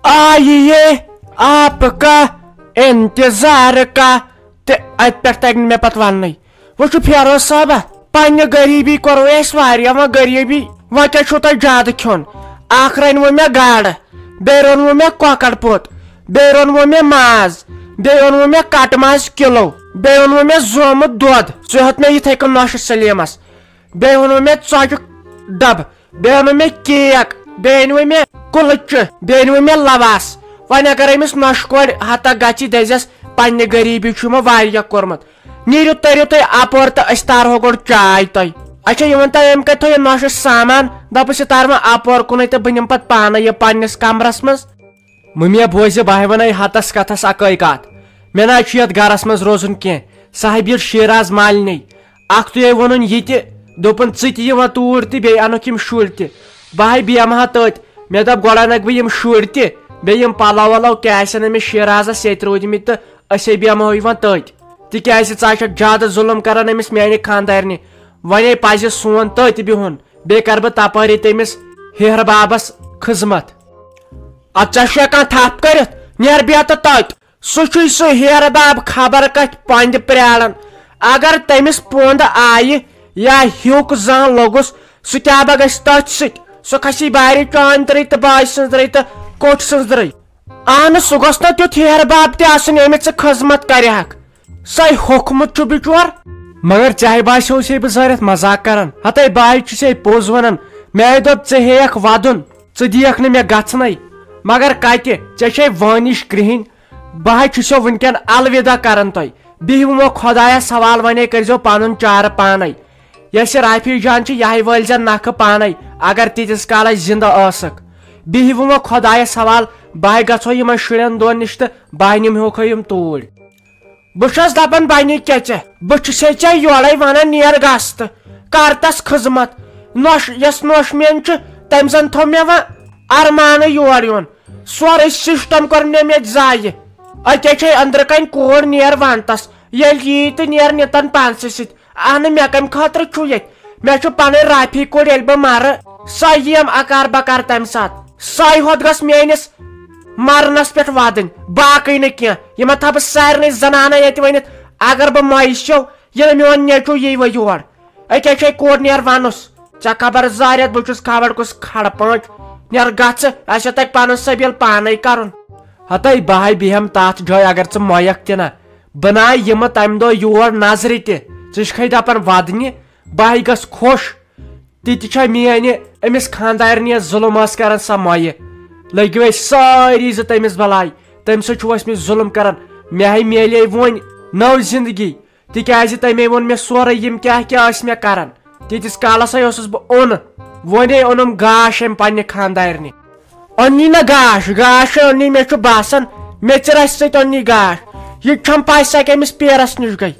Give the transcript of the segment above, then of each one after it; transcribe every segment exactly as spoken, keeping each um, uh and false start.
آئیے آپ کا انتظار کا۔ تہٕ اتہِ پٮ۪ٹھ تگہِ نہٕ مےٚ پتہٕ وننٕے۔ وۄنۍ چھُ فیروز صٲبہ، پننہِ غریٖبی کوٚروٕ اَسہِ واریاہ، وۄنۍ غریٖبی، وۄنۍ کیٛاہ چھُو تۄہہِ زیادٕ کھیوٚن؟ اکھ رنوٕ مےٚ گاڈٕ، بیٚیہِ روٚنوٕ مےٚ کۄکر پوٚت، بیٚیہِ روٚنوٕ مےٚ ماز، بیٚیہِ اوٚنوٕ مےٚ کٹہٕ ماز کِلو، بیٚیہِ اوٚنوٕ مےٚ زومُت دۄد، سُہ ہیوٚت مےٚ یِتھے کٔنۍ نوشہِ سلیمس، بیٚیہِ اوٚنوٕ مےٚ ژۄچُک ڈبہٕ، بیٚیہِ اوٚنوٕ مےٚ کیک، بیٚیہِ أنوٕ مےٚ کُلچہِ، بیٚیہِ أنوٕ مےٚ لواس۔ وۄنۍ اگر أمِس نۄشہِ کورِ ہتا گژھِ دٔزِس، پننہِ غریٖبی چھُ یِمو واریاہ کوٚرمُت۔ نیٖرِو تٔرِو تُہۍ اپور تہٕ أسۍ تارہو گۄڈٕ چاے تۄہہِ۔ اچھا، یہِ ؤنۍ تو، أمۍ کتہِ تھوٚو یہِ نۄشہِ سامان؟ دوٚپُس، یہِ تارٕ وۄنۍ اپور کُنُے تہٕ بہٕ نِمہٕ پتہٕ پانے یہِ پننِس کمرس منٛز۔ مُمیا بوزِ، بہٕ ہاے ونَے ہتس کتھس اکٲے کتھ۔ مےٚ نہ چھُ یتھ گرس منٛز روزُن کینٛہہ۔ صاحب ییٚلہِ شیراز مالنی اکھ تُے ووٚنُن یہِ تہِ، دوٚپُن، "ژٕ تہِ یِوان توٗرۍ تہٕ بیٚیہِ اَنُکھ یِم شُرۍ تہِ۔" بہٕ ہاے بیٚہمہٕ ہا تٔتۍ۔ مےٚ دوٚپ، "گۄڈٕ اَنَکھ بہٕ یِم شُرۍ تہِ، بیٚیہِ یِم پَلو وَلو کیٛاہ آسَن أمِس شیرازَس ییٚتہِ روٗدۍمٕتۍ تہٕ أسے بیٚہمہو یِوان تٔتۍ۔ تِکیٛازِ ژٕ ہا چھَکھ زیادٕ ظُلُم کَران أمِس میٛانہِ خانٛدارنہِ۔ وۄنۍ ہے پَزِ سون تٔتۍ بِہُن، بیٚیہِ کَرٕ بہٕ تَپٲری تٔمِس ہیہَر بابَس خٕدمَت۔" اَدٕ ژےٚ چھُ ہٮ۪کان تھپھ کٔرِتھ، نیر بیٚہہ تہٕ تَتہِ۔ سُہ چھُے سُہ ہیرٕ باب خبر کتھ پۄندِ پرٛاران۔ اگر تٔمِس پۄند آیہِ یا ہیوٚک زانٛہہ لوٚگُس، سُہ کیٛاہ با گژھِ تٔتھۍ سۭتۍ؟ سُہ کھسی بارِ چٲنۍ ترٛے تہٕ باجہِ سٕنٛز ترٛے تہٕ کوٚٹ سٕنٛز ترٛے۔ اہنہٕ، سُہ گوٚژھ نہٕ تیُتھ ہیرٕ باب تہِ آسُن، ییٚمِس ژٕ خدمت کرِ ہکھ۔ سۄے ہوٚکھمُت چھُ بچور۔ مگر چاہے باسیو سے بہٕ زٲرِتھ مزاق کران، ہتے باے چھُ سے پوٚز ونان۔ مےٚ دوٚپ، ژےٚ ہیٚیکھ ودُن، ژٕ دِیکھ نہٕ مےٚ گژھنَے۔ مگر کتہِ، ژےٚ چھے وٲنِش کرٛہِنۍ۔ بہٕ ہا چھُسو وٕنکٮ۪ن الوداع کران تۄہہِ۔ بِہِو وۄنۍ خۄدایس حوال، وۄنۍ کٔرۍزیو پنُن چارٕ پانے۔ یۄس یہِ رافی جان چھِ، یہِ ہاے وٲلۍ زٮ۪ن نکھٕ پانے، اگر تیٖتِس کالس زندٕ ٲسٕکھ۔ بِہِو وۄنۍ خۄدایس حوال، بہٕ ہاے گژھو یِمن شُرٮ۪ن دۄن نِش تہٕ بہٕ ہاے نِمہوکھ یِم توٗرۍ۔ بہٕ چھُس دپان، بنہِ کیٛاہ ژےٚ؟ بہٕ چھُسے ژےٚ یورے ونان، نیر گژھ تہٕ کر تس خدمت۔ نۄش، یۄس نۄش میٲنۍ چھِ، تٔمۍ زن تھوٚو مےٚ وۄنۍ ارمانٕے یور یُن۔ سورُے سسٹم کوٚر مےٚ مےٚ ضایہِ۔ أکے چھے أنٛدرٕ کنۍ کوٗر، نیر ونتس، ییٚلہِ یی تہٕ نیر نِتن پانسٕے سۭتۍ۔ اہنہٕ، مےٚ کمہِ خٲطرٕ چھُ ییٚتہِ؟ مےٚ چھُ پنٕنۍ رافی کوٗر، ییٚلہِ بہٕ مرٕ، سۄے یِیَم اکار بکار تمہِ ساتہٕ۔ سۄے ہوت گٔژھ میٲنِس مرنس پٮ۪ٹھ ودٕنۍ، باقٕے نہٕ کینٛہہ۔ یہِ ما تھاو بہٕ سارنٕے زنانن ییٚتہِ ؤنِتھ، اگر بہٕ مۄیہِ سیوٚو، ییٚلہِ میون نیٚچو یی وۄنۍ یور۔ أکے چھے کوٗر، نیر ونُس۔ ژےٚ خبر زارٮ۪تھ، بہٕ چھُس خبر کُس کھڑٕ پٲنٛٹھۍ۔ نیر گژھٕ، اسہِ تۄہہِ پنُن سبیل پانے کرُن۔ ہتے بہٕ ہاے بیہم تتھ جایہِ، اگر ژٕ مۄیکھ تہِ نہ۔ بہٕ نہ یِمہٕ تمہِ دۄہ یور نظرِ تہِ۔ ژٕ چھکھے دپان ودنہِ، بہٕ ہاے گژھ خۄش۔ تہِ تہِ چھا میانہِ أمِس خاندارنہِ ظُلم ٲس کران سۄ مۄیہِ۔ لٔگِو أسۍ سٲری زٕ تٔمِس بلاے۔ تٔمۍ سۭتۍ چھُ ٲسمٕتۍ ظُلم کران۔ مےٚ ہاے میلے وۄنۍ نٔو زندگی۔ تِکیازِ تٔمۍ ووٚن مےٚ سورُے، یِم کیٛاہ کیٛاہ ٲسۍ مےٚ کران۔ تیٖتِس کالس ہا اوسُس بہٕ اوٚن، وۄنۍ ہے اوٚنُم گاش أمۍ پننہِ خاندارنہِ۔ اوٚنی نہ گاش، گاش اوٚنی، مےٚ چھُ باسان میٚژِ رَسہِ سۭتۍ اوٚنی گاش۔ یہِ چھَم پَے سۄ کٔمِس پیرَس نِش گٔے۔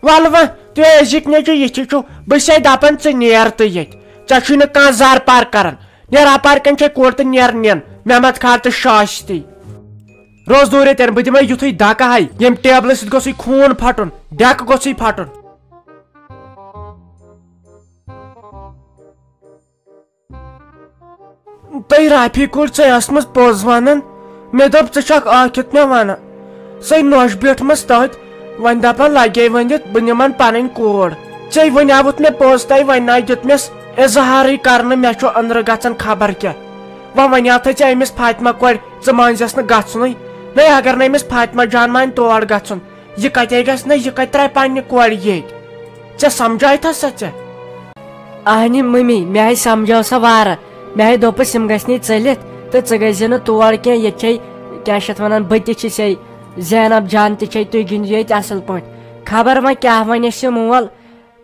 وَلہٕ وۄنۍ، تُہۍ أزِکۍ نیٚچوٗ یِتھِ چھِو، بہٕ چھسے دَپان ژٕ نیر تہٕ ییٚتہِ۔ ژےٚ چھُے نہٕ کانٛہہ زَر پَر کران۔ نیر اَپارِ کِنۍ چھے کوٚڑ تہٕ نیر نِن، مےٚ مَتہٕ کھار تہٕ شٲستی۔ روز دوٗرے تیٚلہِ، بہٕ دِمے یُتھُے دَکہٕ ہَے، ییٚمہِ ٹیبلہٕ سۭتۍ گوٚژھُے خوٗن پھَٹُن، ڈٮ۪کہٕ گوٚژھُے پھَٹُن۔ تۄہہِ رافی کوٗر، ژےٚ ٲسمٕژ پوٚز وَنان، مےٚ دوٚپ، ژٕ چھَکھ ٲکھِتھ مےٚ وَنان۔ سۄے نۄش بیٖٹھمٕژ تٔتھۍ، وۄنۍ دَپان لَگے ؤنِتھ، بہٕ نِمَن پَنٕنۍ کوٗر۔ ژےٚ وَنیٛاوُتھ مےٚ پوٚز، تۄہہِ وۄنۍ نہ دیُت مےٚ اظہارٕے کَرنہٕ، مےٚ چھُ أنٛدرٕ گژھان خبر کیٛاہ۔ وۄنۍ وَنیٛاتھَے ژےٚ أمِس فاطمہ کورِ، ژٕ مٲنزٮ۪س نہٕ گژھُنٕے۔ نَے، اگر نہٕ أمِس فاطمہ جان مانہِ تور گژھُن، یہِ کتے گژھِ نہ، یہِ کتہِ ترایہِ پننہِ کورِ ییٚتۍ؟ ژےٚ سمجھایتھا سۄ ژےٚ؟ اہنہِ ممی، مےٚ ہے سمجھٲو سۄ واریاہ۔ مےٚ ہے دوٚپُس، یِم گژھِ نہٕ ژٔلِتھ تہٕ ژٕ گٔژھۍ زِ نہٕ تور کینٛہہ، ییٚتہِ چھے، کیٛاہ چھِ اتھ ونان، بہٕ تہِ چھسے، زینب جان تہِ چھے، تُہۍ گِنٛدِو ییٚتہِ اصل پٲٹھۍ۔ خبر وۄنۍ کیٛاہ ونٮ۪س یہِ مول۔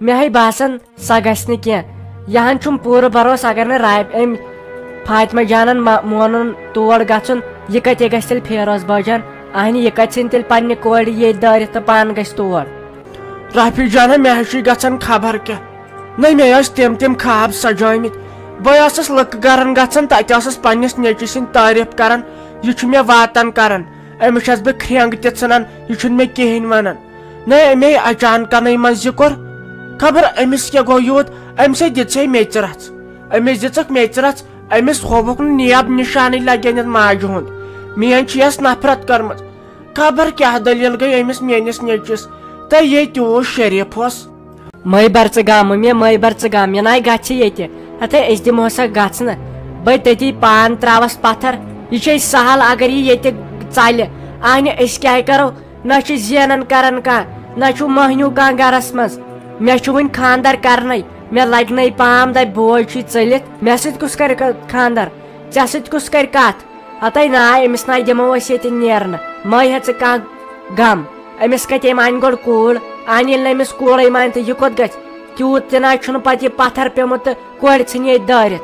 مےٚ ہے باسان، سۄ گژھِ نہٕ کینٛہہ۔ یہِ ہن چھُم پوٗرٕ بھروسہٕ، اگر نہٕ رابعہ أمۍ فاطمہ جانن ما-، مونُن تور گژھُن، یہِ کتہِ گژھِ تیٚلہِ فیروز باجان؟ اہنہِ، یہِ کتہِ ژھٕنہِ تیٚلہِ پننہِ کورِ ییٚتہِ دٲرِتھ تہٕ پانہٕ گژھِ تور؟ رافی جانہ، مےٚ ہے چھُے گژھان خبر کیٛاہ۔ نہ، مےٚ ٲسۍ تِم تِم خواب سجٲومٕتۍ۔ بہٕ ٲسٕس لُکہٕ گرن گژھان، تتہِ ٲسٕس پننِس نیٚچوِ سٕنٛدۍ تعریف کران، یہِ چھُ مےٚ واتان کران، أمِس چھَس بہٕ کھرٛینٛگ تہِ ژھٕنان، یہِ چھُنہٕ مےٚ کِہیٖنۍ ونان۔ نہ، أمۍ اچانکنٕے منٛز یہِ کوٚر۔ خبر أمِس کیٛاہ گوٚو یوٗت، أمۍ سۭتۍ دِژے میٚژِ رژھ۔ أمِس دِژٕکھ میٚژِ رژھ، أمِس ہووُکھ نہٕ نیب نشانٕے لگے نہٕ ماجہِ ہُنٛد۔ میٲنۍ چھِ یس نفرت کٔرمٕژ۔ خبر کیٛاہ دٔلیٖل گٔے أمِس میٲنِس نیٚچوِس تہٕ یہِ تیوٗت شریٖف اوس۔ مٔے بر ژٕ غم، مےٚ مٔے بر ژٕ غم، مےٚ ناے گژھِ ییٚتہِ۔ ہتے أسۍ دِمہوس سا گژھنہٕ، بٔے تٔتی پان تراوس پتھر۔ یہِ چھے سہل اگر یہِ ییٚتہِ ژلہِ۔ اہنہِ أسۍ کیٛاہ کرو؟ نہ چھُ زینان کران کانٛہہ، نہ چھُ مٔہنیوٗ کانٛہہ گرس منٛز۔ مےٚ چھُ وُنہِ خانٛدر کرنَے، مےٚ لگہِ نَے پام، دپہِ بوے چھُے ژٔلِتھ، مےٚ سۭتۍ کُس کرِ ک-، خانٛدر؟ ژےٚ سۭتۍ کُس کرِ کتھ؟ ہتے نا، أمِس نا دِمو أسۍ ییٚتہِ نیرنہٕ۔ مہ ہےٚ ژٕ کانٛہہ غم۔ أمِس کتہِ أمۍ انہِ گۄڈٕ کوٗر؟ انہِ ییٚلہِ نہٕ أمِس کوٗرے مانہِ تہٕ یہِ کوٚت گژھِ؟ تیوٗت تہِ نا چھُنہٕ پتہٕ یہِ پتھر پیوٚمُت تہٕ کورِ ژھٕنہِ ییٚتہِ دٲرِتھ۔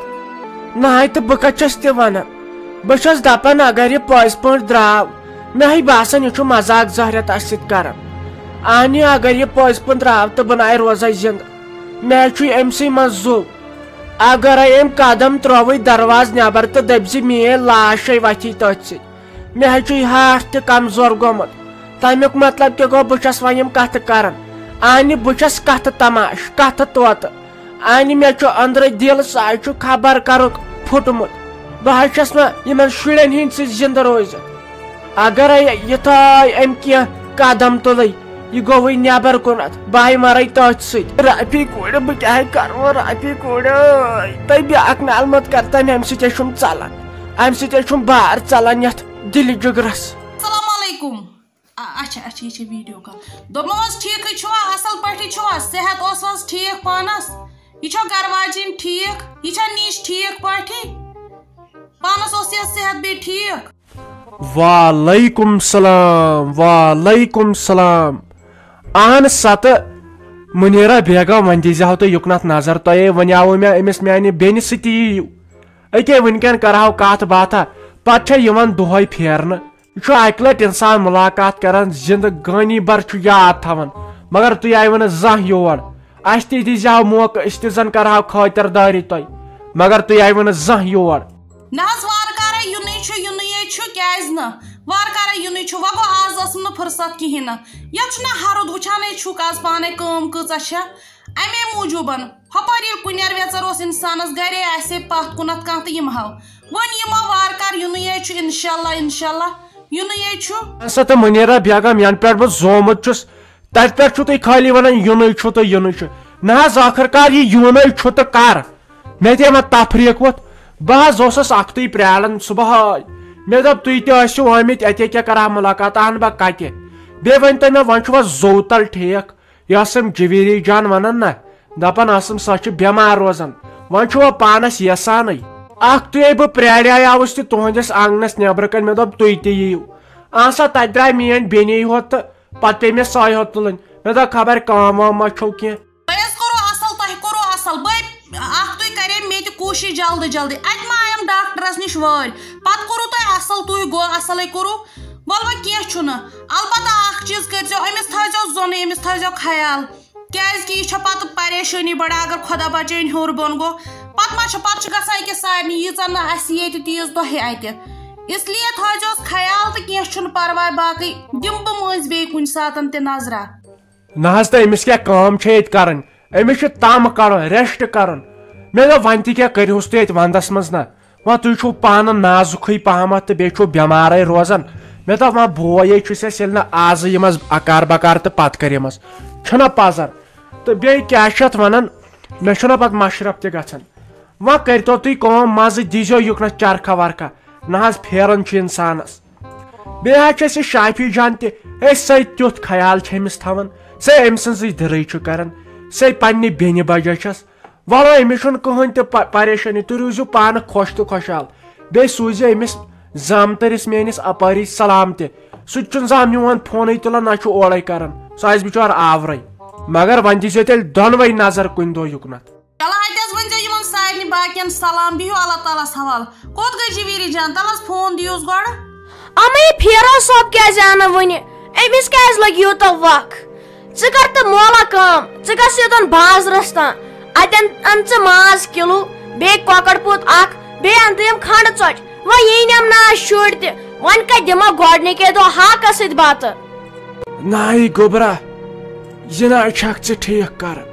نہ ہے، تہٕ بہٕ کتہِ چھَس تہِ ونان؟ بہٕ چھَس دپان اگر یہِ پٔزۍ پٲٹھۍ درٛاو، مےٚ ہے باسان یہِ چھُ مذاق زہرت اسہِ سۭتۍ کران۔ انہِ اگر یہِ پٔزۍ پٲٹھۍ درٛاو تہٕ بہٕ ناے روزے زندٕ۔ مےٚ ہے چھُے أمۍ سٕے منٛز زُو۔ اگرے أمۍ قدم ترٛووٕے دروازٕ نٮ۪بر تہٕ دٔپۍ زِ میٲنۍ لاش ہے وتھی تٔتھۍ سۭتۍ۔ مےٚ ہے چھُ یہِ ہارٹ تہِ کمزور گوٚمُت۔ تمیُک مطلب کیٛاہ گوٚو؟ بہٕ چھَس وۄنۍ یِم کتھٕ کران۔ اہنہِ بہٕ چھَس کتھٕ تماش، کتھٕ طوطہٕ۔ اہنہِ مےٚ چھُ أنٛدرٕ دِل، سُہ ہے چھُ خبر کرُک پھُٹمُت۔ بہٕ حظ چھَس نہٕ یِمن شُرٮ۪ن ہِنٛدۍ سۭتۍ زِندٕ روٗزِتھ۔ اگرے یِتھٲے أمۍ کینٛہہ قدم تُلٕے، یہِ گوٚوٕے نٮ۪بر کُنتھ، بہٕ ہاے مرے تٔتھۍ سۭتۍ۔ رافی کورِ، بہٕ کیٛاہ ہاے کرٕ وۄنۍ؟ رافی کورِ، تۄہہِ بیٛاکھ نعلمت کرتن، امہِ سۭتۍ ہے چھُم ژلان، امہِ سۭتۍ ہے چھُم بار ژلان یتھ دِلہِ جگرس۔ السلام علیکم۔ آ، اچھا، اچھا، یہِ چھِ ویڈیو کال۔ دوٚپمو حظ، ٹھیٖکھٕے چھُوا؟ اصل پٲٹھی چھُوا؟ صحت اوسوٕ حظ ٹھیٖک پانس؟ یہِ چھو گرٕ واجِنۍ ٹھیٖک؟ یہِ چھا نِش ٹھیٖک پٲٹھی؟ پانس اوس یہِ صحت بیٚیہِ ٹھیٖک؟ وعلیکم سلام، وعلیکم سلام۔ اہن سا تہٕ منیرا بیگم، وۄنۍ دیٖزِ ہاو تُہۍ یُکنتھ نظر، تۄہے ونیاوٕ مےٚ أمِس میانہِ بیٚنہِ سۭتۍ یِیِو۔ أکے وٕنکٮ۪ن کرہاو کتھ باتھا، پتہٕ چھےٚ یِوان دۄہے پھیرنہٕ۔ یہِ چھُ اکہِ لٹہِ انسان ملاقات کران، زندگٲنی بھر چھُ یاد تھاوان، مگر تُہۍ آیوٕ نہٕ زانٛہہ یور۔ اسہِ تہِ دیٖزِ ہاو موقعہٕ، أسۍ تہِ زن کرہاو خٲطردٲری تۄہہِ، مگر تُہۍ آیوٕ نہٕ زانٛہہ یور۔ نہ حظ، وارٕ کارے یُنٕے چھُ، یُنٕے چھُ، کیازِ نہٕ؟ وارٕ کارے یُنٕے چھُ، وۄنۍ گوٚو، آز ٲسٕم نہٕ فرصت کِہیٖنۍ نہٕ۔ یتھ چھُنہ ہرُد وٕچھانے چھُکھ آز پانے کٲم کۭژاہ چھےٚ، امے موٗجوٗبن۔ ہۄپٲرۍ ییٚلہِ کُنٮ۪ر ویژر اوس انسانس، گرے آسہِ ہے پتھ کُنتھ کانٛہہ تہٕ یِمہٕ ہاو۔ وۄنۍ یِمو وارٕ کارٕ، یُنٕے چھُ، انشاءاللہ، انشاءاللہ، یُنٕے چھُ۔ سا تہٕ منیرا بیگم، ینہٕ پٮ۪ٹھ بہٕ زومُت چھُس، تتہِ پٮ۪ٹھ چھُو تُہۍ خٲلی ونان، یُنٕے چھُ تہٕ یُنٕے چھُ۔ نہ حظ، ٲخٕر کار یہِ یُنٕے چھُ تہٕ کر؟ مےٚ تہِ ما تفریٖق ووٚتھ؟ بہٕ حظ اوسُس اکھتُے پرٛاران صُبحٲے۔ مےٚ دوٚپ، تُہۍ تہِ ٲسِو آمٕتۍ، اتے کیٛاہ کرٕ ہا مُلاقات، اہن بہ کتہِ؟ بیٚیہِ ؤنۍ تو مےٚ، وۄنۍ چھُوا زوتل ٹھیک؟ یۄس أمۍ جویری جان ونان نہ، دپان ٲسٕم سۄ چھِ بٮ۪مار روزان، وۄنۍ چھُوا پانس یژھانٕے؟ اکھتُے بہٕ پرٛاریاوُس تہِ تُہنٛدِس آنگنس نٮ۪برٕ کنۍ، مےٚ دوٚپ، تُہۍ تہِ یِیِو۔ اہن سا، تتہِ درٛاے میٲنۍ بیٚنے یوت تہٕ پتہٕ پیٚیہِ مےٚ سۄے ہوت تُلٕنۍ۔ مےٚ دوٚپ، خبر کٲم وٲم ما چھو کینٛہہ۔ تۄہہِ حظ کوٚروٕ اصل، تۄہہِ کوٚروٕ اصل۔ بٔے اکھتُے کرے مےٚ تہِ کوٗشِش جلدی جلدی۔ اتہِ ما آیم ڈاکٹرس نِش وٲرۍ؟ پتہٕ کوٚروٕ تۄہہِ اصل، تُہۍ گوٚو اصلے کوٚروٕ۔ ولہٕ وۄنۍ کینٛہہ چھُنہٕ۔ البتہ اکھ چیٖز کٔرۍزیو، أمِس تھٲیزیو زوٚنٕے، أمِس تھٲیزیو خیال۔ کیازِ کہِ یہِ چھےٚ پتہٕ پریشٲنی بڑان، اگر خۄدا بچٲیِن ہیوٚر بۄن گوٚو۔ پتہٕ ما چھِ، پتہٕ چھِ گژھان أکِس سارنٕے ییٖژاہ نہٕ اسہِ ییٚتہِ تیٖژ تۄہہِ اتہِ۔ اس لیے تھٲیزیوس خیال تہٕ کینٛہہ چھُنہٕ پرواے، باقٕے دِمہٕ بہٕ مٔنٛزۍ بیٚیہِ کُنہِ ساتن تہِ نظرہ۔ نہ حظ، تہٕ أمِس کیٛاہ کٲم چھےٚ ییٚتہِ کرٕنۍ؟ أمِس چھُ تم کرُن، rest کرُن۔ مےٚ دوٚپ، وۄنۍ تہِ کیٛاہ کٔرِہُس تُہۍ ییٚتہِ ونٛدس منٛز نہ؟ وۄنۍ تُہۍ چھِو پانہٕ نازُکھٕے پہمتھ تہٕ بیٚیہِ چھِو بٮ۪مارے روزان۔ مےٚ دوٚپ، وۄنۍ بوے چھُس اَسہِ، ییٚلہِ نہٕ آزٕ یِم حظ اکار بکار تہٕ پتہٕ کر یِم حظ۔ چھُنہ پزر؟ تہٕ بیٚیہِ کیٛاہ چھِ اتھ ونان، مےٚ چھُنہ پتہٕ مشرف تہِ گژھان۔ وۄنۍ کٔرۍتو تُہۍ کٲم، منٛزٕ دیٖزیو یُکنتھ چرکھہ ورکھہ، نہ حظ پھیران چھُ انسانس۔ بیٚیہِ حظ چھِ اَسہِ شافی جان تہِ، ہے، سُے تیُتھ خیال چھِ أمِس تھاوان، سُے أمۍ سٕنٛزٕے دِرٕے چھُ کران، سُے پننہِ بیٚنہِ بجا چھَس۔ وَلہٕ، أمِس چھُنہٕ کٕہٕنۍ تہِ پ-، پریشٲنی، تُہۍ روٗزِو پانہٕ خۄش تہٕ خۄشحال۔ بیٚیہِ سوٗزِ أمِس زامتٕرِس میٲنِس اپٲری سلام تہِ۔ سُہ تہِ چھُنہٕ زانٛہہ میون فونٕے تُلان، نہ چھُ اورَے کران۔ سُہ آسہِ بِچور آورَے۔ مگر وۄنۍ دیٖزیو تیٚلہِ دۄنوَے نظر کُنہِ دۄہ یُکنَتھ۔ چلو، اَتہِ حظ ؤنۍزیو یِمن سارنٕے باقین سلام، بِہِو اللہ تعالیٰ ہس حوالہٕ۔ کوٚت گٔے جِویٖری جان؟ تَلہٕ حظ فون دِیوس گۄڈٕ۔ اَمے پھیرو صٲب کیٛازِ آو نہٕ وُنہِ؟ أمِس کیٛازِ لٔگۍ یوٗتاہ وق؟ ژٕ کر تہٕ مولا کٲم، ژٕ گژھ یوٚتن بازرس تام، اَتٮ۪ن اَن ژٕ ماز کِلوٗ، بیٚیہِ کۄکر پوٗت اکھ، بیٚیہِ اَن تہٕ یِم کھنٛڈٕ ژۄچہِ۔ وۄنۍ یی نہٕ یِم ناز شُرۍ تہِ، وۄنۍ کتہِ دِمو گۄڈنِکے دۄہ ہاکس سۭتۍ بتہٕ؟ ناے گوٚبرا، یہِ نہ چھکھ ژٕ ٹھیٖک کران۔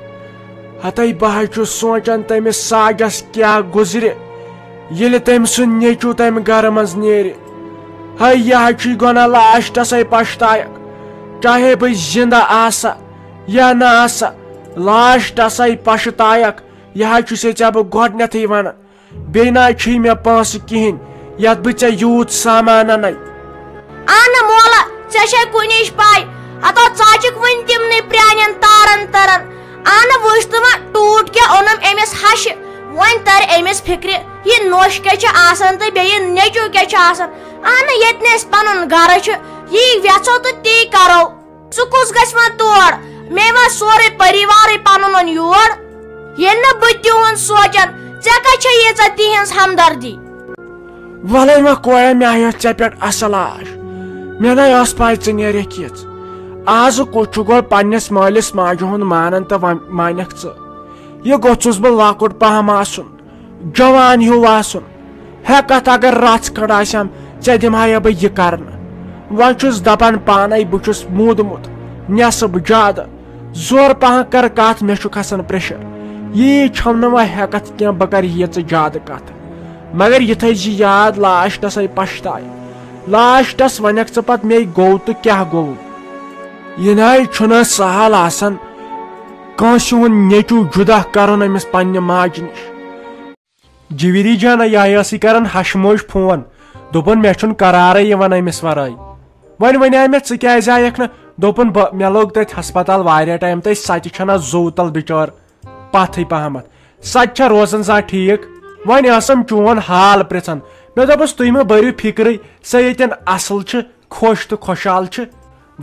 ہتے بہٕ حظ چھُس سونٛچان تٔمِس ساجس کیٛاہ گُزرِ، ییٚلہِ تٔمۍ سُنٛد نیٚچوٗ تَمہِ گرٕ منٛز نیرِ۔ ہے، یہِ حظ چھُے گۄناہ، لاسٹَسَے پَشتاوکھ۔ چاہے بہٕ زِندٕ آسہٕ یا نہ آسہٕ، لاسٹَسَے پَشتاوکھ۔ یہِ حظ چھُسے ژےٚ بہٕ گۄڈٕنٮ۪تھٕے وَنان۔ بیٚیہِ نہ حظ چھُے مےٚ پونٛسہٕ کِہیٖنۍ، یَتھ بہٕ ژےٚ یوٗت سامان اَنَے۔ اہنہٕ مولا، ژےٚ چھے کُنِچ پَے، ہتو ژاچکھ وٕنہِ تِمنٕے پرٛانٮ۪ن تارَن تَرَن۔ اہنہٕ وٕچھ تہٕ وۄنۍ ٹوٗٹھ کیٛاہ اوٚنُم أمِس ہَشہِ۔ وۄنۍ تَرِ أمِس فِکرِ، یہِ نوٚش کیٛاہ چھِ آسان تہٕ بیٚیہِ یہِ نیٚچوٗ کیٛاہ چھُ آسان۔ اہنہٕ ییٚتہِ نہٕ أسۍ پَنُن گَرٕ چھُ، یی یژھو تہٕ تی کَرو۔ ژٕ کُس گژھِ وۄنۍ تور؟ مےٚ وۄنۍ سورُے پریوارٕے پنُن اوٚن یور۔ ییٚلہِ نہٕ بہٕ تِہُنٛد سونٛچان، ژےٚ کتہِ چھےٚ ییٖژاہ تِہنٛز ہمدردی؟ وَلَے وۄنۍ کورا، مےٚ ہیوٚت ژےٚ پٮ۪ٹھ اصل آش۔ مےٚ نَے ٲس پَے ژٕ نیرکھ یِژھ۔ آزٕ کُس چھُ گۄڈٕ پننِس مٲلِس ماجہِ ہُنٛد مانان تہٕ وۄنۍ مانکھ ژٕ؟ یہِ گوٚژھُس بہٕ لۄکُٹ پہم آسُن۔ جوان ہیوٗ آسُن۔ ہٮ۪کتھ اگر رژھ کھنڈ آسٮ۪م، ژےٚ دِمہٕ ہا بہٕ یہِ کرنہٕ۔ وۄنۍ چھُس دپان پانے، بہٕ چھُس موٗدمُت نٮ۪صٕب زیادٕ۔ زورٕ پہن کر کتھ، مےٚ چھُ کھسان pressure۔ یی چھَم نہٕ وۄنۍ ہٮ۪کتھ کینٛہہ، بہٕ کرٕ ییٖژٕ زیادٕ کتھٕ۔ مگر یہِ تھٲیزِ یاد، لاسٹسے پشتاوِ۔ لاسٹس ونکھ ژٕ پتہٕ مے گوٚو تہٕ کیٛاہ گوٚو۔ یہِ نَے چھُنہٕ سہل آسان کٲنٛسہِ ہُنٛد نیٚچوٗ جُدا کرُن أمِس پننہِ ماجہِ نِش۔ جویری جانا، یہِ ہا ٲسٕے کران ہشہِ موج فون، دوٚپُن، "مےٚ چھُنہٕ قرارے یِوان أمِس ورٲے۔" وۄنۍ وَنے مےٚ، "ژٕ کیٛازِ آیکھ نہٕ؟" دوٚپُن، "بہٕ، مےٚ لوٚگ تَتہِ ہسپتال واریاہ ٹایم، تہٕ سۄ تہِ چھَنہ زُو تل بِچٲر پتھٕے پہمتھ، سۄ تہِ چھےٚ روزان زانٛہہ ٹھیٖک۔" وۄنۍ ٲسٕم چون حال پرٛژھان۔ مےٚ دوٚپُس، "تُہۍ مہٕ بٔرِو فِکرٕے، سۄ ییٚتٮ۪ن اصٕل چھِ، خۄش تہٕ خۄشحال چھِ۔"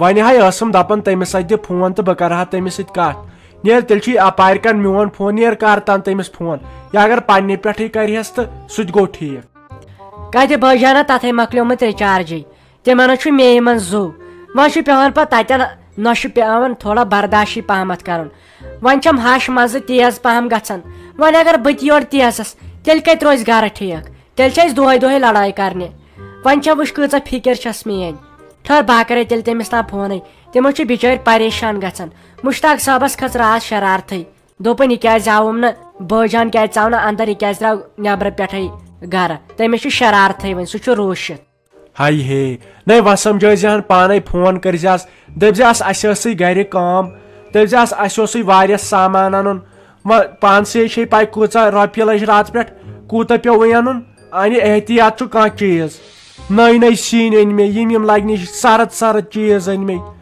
وۄنۍ ہاے ٲسٕم دپان، "تٔمِس اَتھِ دِ فون تہٕ بہٕ کرٕ ہا تٔمِس سۭتۍ کتھ۔" نیر، تیٚلہِ چھُے اپارِ کن میون فون، نیر کر تن تٔمِس فون، یا اگر پننہِ پٮ۪ٹھٕے کرِہس تہٕ سُہ تہِ گوٚو ٹھیٖک۔ کتہِ بٲے جانا، تتھے مۄکلیومُت rechargeے۔ تِمن حظ چھُ مے منٛز زُو۔ وۄنۍ چھُ پٮ۪وان پتہٕ تتٮ۪ن نۄشہِ پٮ۪وان تھوڑا برداشی پہمتھ کرُن۔ وۄنۍ چھم ہش منٛزٕ تیز پہم گژھان۔ وۄنۍ اگر بہٕ تہِ یورٕ تیزس، تیٚلہِ کتہِ روزِ گرٕ ٹھیٖک؟ تیٚلہِ چھِ اَسہِ دۄہے دۄہے لڑٲے کرنہِ۔ وۄنۍ چھےٚ وٕچھ کۭژاہ فِکر چھس میٲنۍ۔ ٹھٔہر، بہٕ ہا کرے تیٚلہِ تٔمِس تام فونٕے۔ تِم حظ چھِ بِچٲرۍ پریشان گژھان۔ مشتاق صٲبس کھٔژ راتھ شرارتھٕے۔ دوٚپُن، "یہِ کیٛازِ آوُم نہٕ؟ بٲے جان کیٛازِ ژاو نہٕ اندر؟ یہِ کیٛازِ درٛاو نٮ۪برٕ پٮ۪ٹھے گرٕ؟" تٔمِس چھُ شرارتھٕے وۄنۍ، سُہ چھُ روٗشِتھ۔ ہاے ہے، نَے وۄنۍ سمجھٲیزِ ہن پانے، فون کٔرزِہس، دٔپزِہس، "اسہِ ٲسٕے گرِ کٲم۔" دٔپزِہس، "اسہِ اوسُے واریاہ سامان انُن۔" وۄنۍ پانسٕے چھے پاے کۭژاہ رۄپیہِ لٔج راتہٕ پٮ۪ٹھ، کوٗتاہ پیوٚو وۄنۍ انُن؟ انہِ احتیاط چھُ کانٛہہ چیٖز۔ نٔے نٔے سِنۍ أنۍ مےٚ، یِم یِم لگہِ نِش سرد سرد چیٖز أنۍ مےٚ۔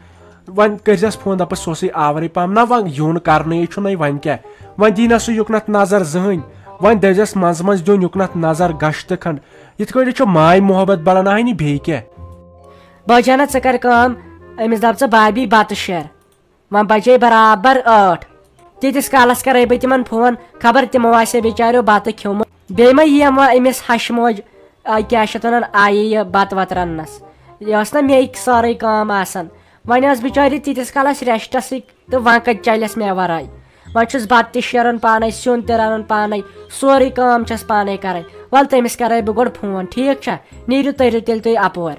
وۄنۍ کٔرزٮ۪س فون، دپس، "سُہ اوسُے آورٕے پہم نہ، وۄنۍ یُن کرنٕے چھُنہٕ وۄنۍ کیٛاہ۔" وۄنۍ دی نہ سُہ یُکنتھ نظر زٕہٕنۍ۔ وۄنۍ دٔپزٮ۪س منٛزٕ منٛزٕ دیُن یُکنتھ نظر گشتہٕ کھنڈ۔ یِتھ کٲٹھۍ چھُ ماے محبت بڑان، آے نہٕ بیٚیہِ کیٛاہ۔ بٲے جانا، ژٕ کر کٲم، أمِس دپ ژٕ بابی بتہٕ شیر۔ وۄنۍ بجے برابر ٲٹھ۔ تیٖتِس کالس کرے بہٕ تِمن فون، خبر تِمو آسہِ بِچاریو بتہٕ کھیوٚمُت۔ بیٚیہِ ما یِیَم وۄنۍ أمِس ہشہِ موج، آ، کیٛاہ چھِ اَتھ وَنان، آیہِ یہِ بتہٕ وتہٕ رننس۔ یہِ ٲس نہ مے سٲرٕے کٲم آسان۔ وۄنۍ ٲس بِچٲرۍ تیٖتِس کالس ریسٹسٕے، تہٕ وۄنۍ کتہِ چلٮ۪س مےٚ ورٲے؟ وۄنۍ چھُس بتہٕ تہِ شیرُن پانے، سیُن تہِ رنُن پانے، سورُے کٲم چھس پانے کرٕنۍ۔ ول تٔمِس کرے بہٕ گۄڈٕ فون، ٹھیٖک چھا؟ نیٖرِو تٔرِو تیٚلہِ تُہۍ اپور۔